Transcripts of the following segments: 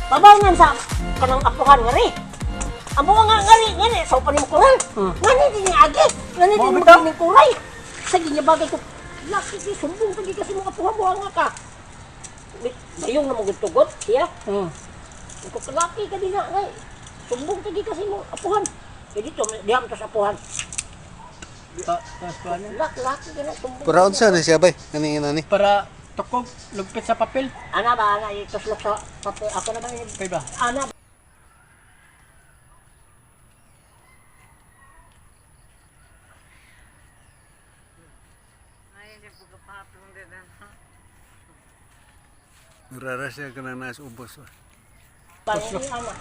Babaw nga sa kanang apuhan nga ri. Amo nga nga ri nga ri sa upan mo kural. Nga ni din agi. Nga ni Mao din bitaw? mo kuray. Sa ginya bagay ko. Laki si sumbong pagi kasi mo apuhan mo nga ka. Mayong na mo tugot siya. Ko kalaki ka din na ngay. Sumbong pagi kasi mo apuhan. Kaya dito diha mo to sa apuhan. Ta tas kuan na. Laki laki ka na sumbong. Para unsa na siya bay? Kaning ina ni. Para tukog lugpit sa papel. Ana ba ana ituslok sa papel ako na ba ini? Kay ba? Ana. Murara siya kanang nas ubos. Ba ni ana?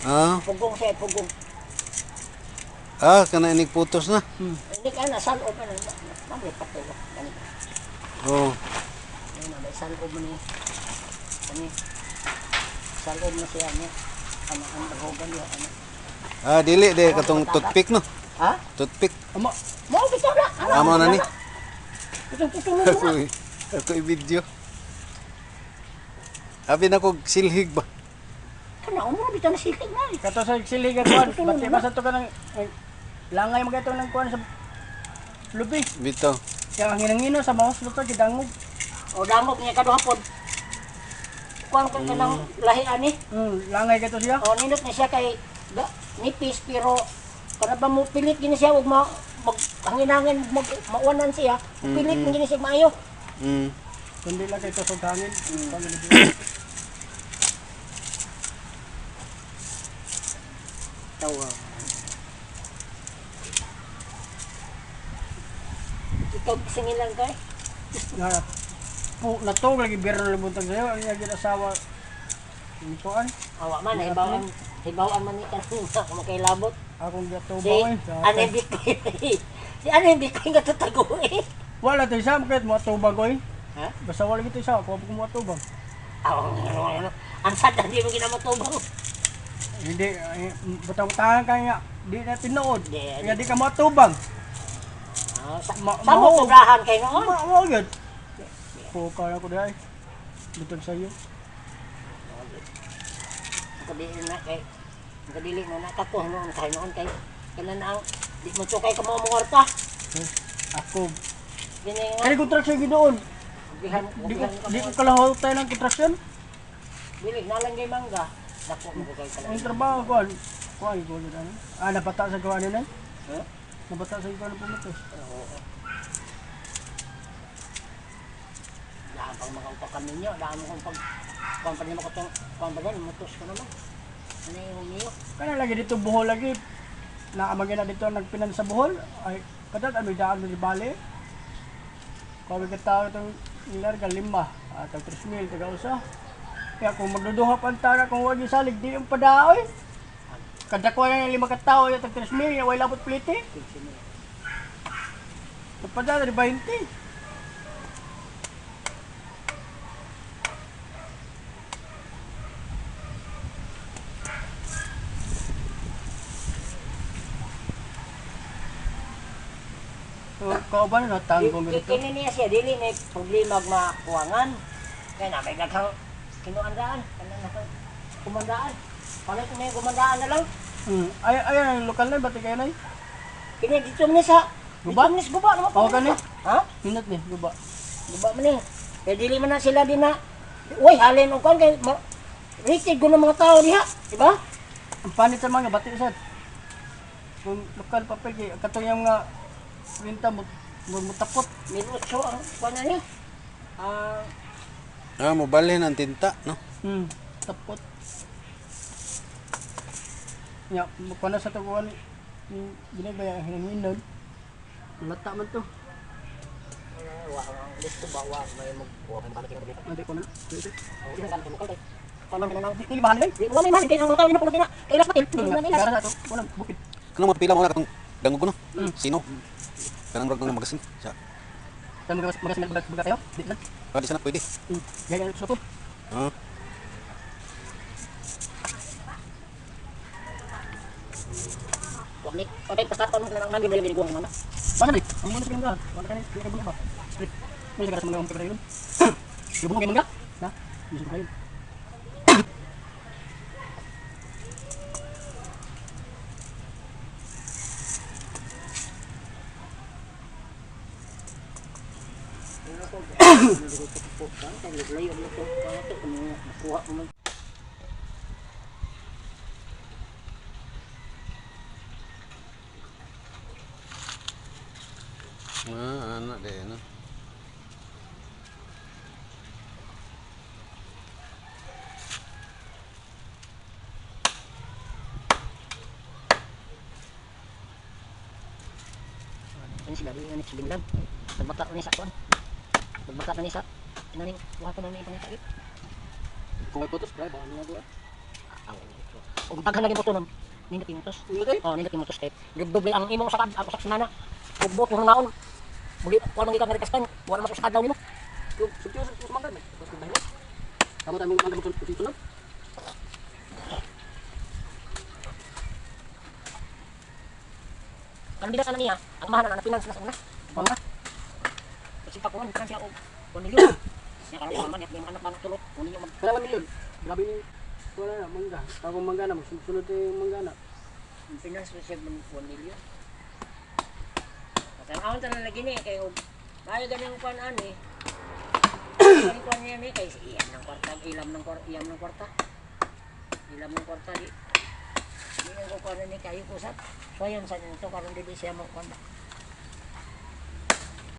Ah, Pugong siya pugong. ah kana inig putos na. Hindi ka na sal open na. Mami papel. Kani. Oh. Ayun na, may salob ni. Kani. Salob na siya niya. Ano ang dahogan niya ano. Ah, dili de katong toothpick no. Ha? Toothpick. Amo Mao bitaw na. Ano? Amo na ni. Itong tutulong mo. Ako ako i-video. Abi na ko silhig ba? Kana umro bitaw na silig na. Eh. Kato sa silig at kuan, bati ba sa to ka ng ay, langay mga ito ng kuan sa lubi. Bitaw. Kaya ang hinangino sa maos luto gidangog. O dangog niya kaduha pod. Kuan ko kanang lahi ani. Langay kato siya. O nindot ni siya kay da, nipis pero kana ba mo pilit gini siya ug ma mag hanginangin mag mauwanan siya. Pilit mm gini siya maayo. Kundi lang kay tusog hangin. Tawa. Ikaw singilan kay. Nga po natog lagi biro na buntag sayo ang iyang asawa ni kuan. Awa man, hibawan, hibawan man ni kanina kung makailabot. Akong Si gatubaw eh. ano yung Bitcoin? Si ano yung Bitcoin nga tatago eh? Wala to isa kahit mo atubag oy. Ha? Basta wala gito isa ako ko mo atubag. Aw, ano, ano, ang sad na di mo ginamutubang. Hindi eh, butang-butangan ka nga di na tinuod. Di, Kaya di ka mo atubag. Ah, sa, Ma- sa mo mao. kubrahan kay noon. Ma mo gyud. Po ka na ko dai. Butang sayo. Kadili na kay kadili na nakako noon kay noon kay kanan ang di mo tsukay ka mo mongorta. Ako Dini nga kani contraction gyud doon. gihan Di ko di ko kalahaw tayo ng contraction. Dili na lang kay mangga. Dako mo kay Ang kala. trabaho ko kuan ko gyud ano. Ah, nabata sa gawa nila. Ha? Nabata sa gawa ng pumutos. Oo. Daan pang mga upakaminyo, daan mo kung pag kuan pa nimo katong kuan pa din mutos ka naman. Ano yung miyo? Kana lagi dito Bohol lagi. Naamagin na dito nagpinan sa Bohol. Ay kadat ay daan di bali. Kami ka tao itong ilarga lima at ang 3,000 taga usa. Kaya kung magduduha pa ang tara kung wag isalig di yung padaoy. Kada ko yung lima ka tao yung tag 3,000 way labot plite. Papada di 20. So, kauban na tanggong ganito. Kini niya siya dili may problema og makuwangan. Kay na may daghang kinuandaan, kanang nakang kumandaan. Palit na yung kumandaan na lang. Ay ay ang lokal na bati kayo na. Kini dito man ni sa Guba? Dito man ni sa guba naman. Oo, kani? Ha? Hinat ni guba. Guba man ni. Kay dili man na sila din na. Uy, halin og kuan kay rated ko ng mga tao diha, di ba? Ang panit sa mga bati sad. Kung lokal papel kay katong yung mga printa mo mo mutapot. 1,800 ang kuan na niya. Ah, Ah, mobalhin ang tinta no. Tapot. Ya, kuan na sa tuguan ginagaya hinanginon. Lata man to. wa ang listo ba wa may mag wa may balik na. Ante ko na. Kuan man na Di mahal eh. Di wa may mahal kay ang mga tao na pulot na. Kay ilas patil, di man ilas. Gara sa ato, walang bukid. Kanang mga pila mo na katong dangog ko no. Sino? Kanang murag ng magasin. Sa Sa mga mga mga mga kayo, di lang. ah, di sana pwede. Gaya sa to. Ah. Wag ni, okay, basta kon lang nang bibili ko ang mana. Basta di, ang muna sa mangga. Wala ka ni, di ka bunga ba? May sa mga kayo. Lubong kay mangga. Na, bisa kayo. Ano ko? Layo mo to. Kuha mo. Ah, anak de no. Ano sila rin sa binglan. Nagbata ni sa kuan. Nagbata na ni sa inaning kuha ko na ni pangita. Kung may putos, bro, baka nga doon. Og daghan lagi buto nun. Nindot yung utos. Ilagay. Oh, nindot yung utos kay. Doble ang imong sakad ang usak semana. Ug buot mo naon. Muli kuan man gikan nga kastan. Wala mas usad daw nimo. Subtiyo sa mangga, may. Tapos kung dahil. Tama tayo mangga mo sa tulog. Kan bigas ana niya, ang mahanan ana finance na sa una. Mga. Kasi pa kuan kan siya og 1 million. Siya karon man yung anak anak tulo, kunin niyo mag Kaya 1 million. Grabe ni wala na mangga. Tawag mangga na magsunod yung mangga na. Finance mo siya 1 million. Tan-awon tanan lagi ni kay og maayo ganing kuan ani. Kuan kuan niya ni kay iyam ng kwarta, ilam ng kwarta, iyam ng kwarta. Ilam ng kwarta di. Di ko kuan ni kayo kusap. So ayon sa nito karon dili siya mo kuan ba.